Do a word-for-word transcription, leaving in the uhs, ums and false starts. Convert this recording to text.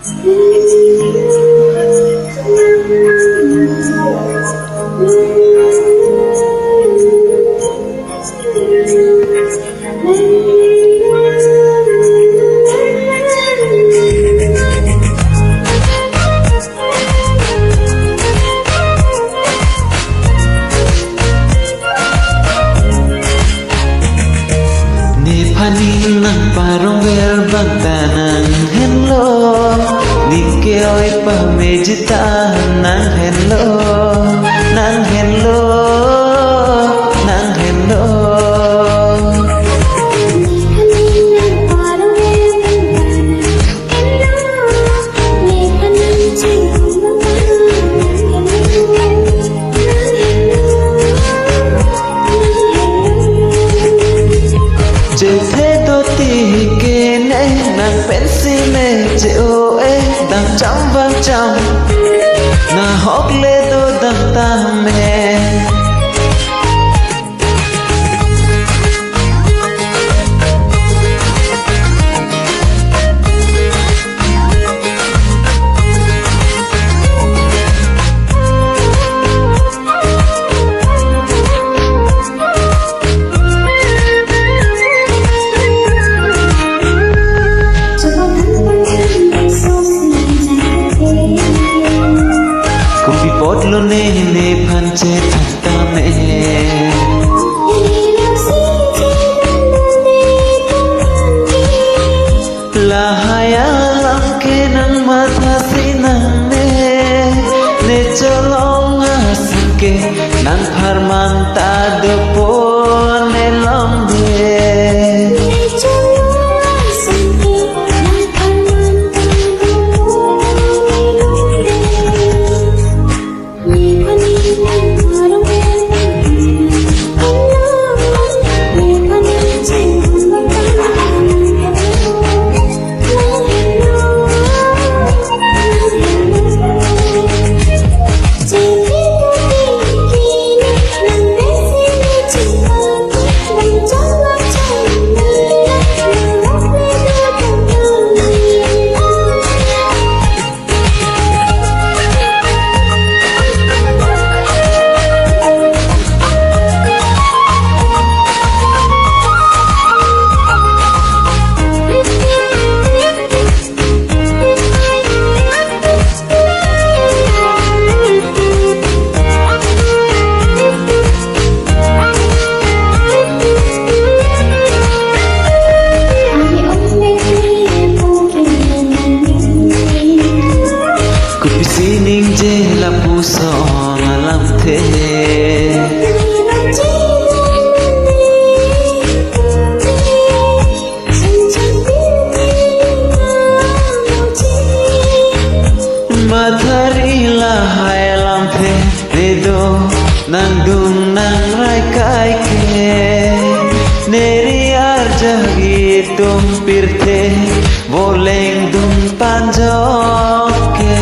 Nephan ning nangparong ver bang ta nanghenlo. Ning ke-oi pame jita nanghenlo. Nanghenlo. Nanghenlo. Jethe do ti ke ne nang pensi me je-o-e dang cham vang cham. Nahok le do dang tame. Kopi apotlo ne nephan chethan tame. Lahai alam ke nangmatha si nangne, ne cholong asang ke nangpharman ta dopo ne longde. Kopisi ningje lapuson alamthe. Mathari lahai alamthe, ne do nangdung nangrai kai ke. Neri arjagi tum pirthe, voleng dun panjok ke.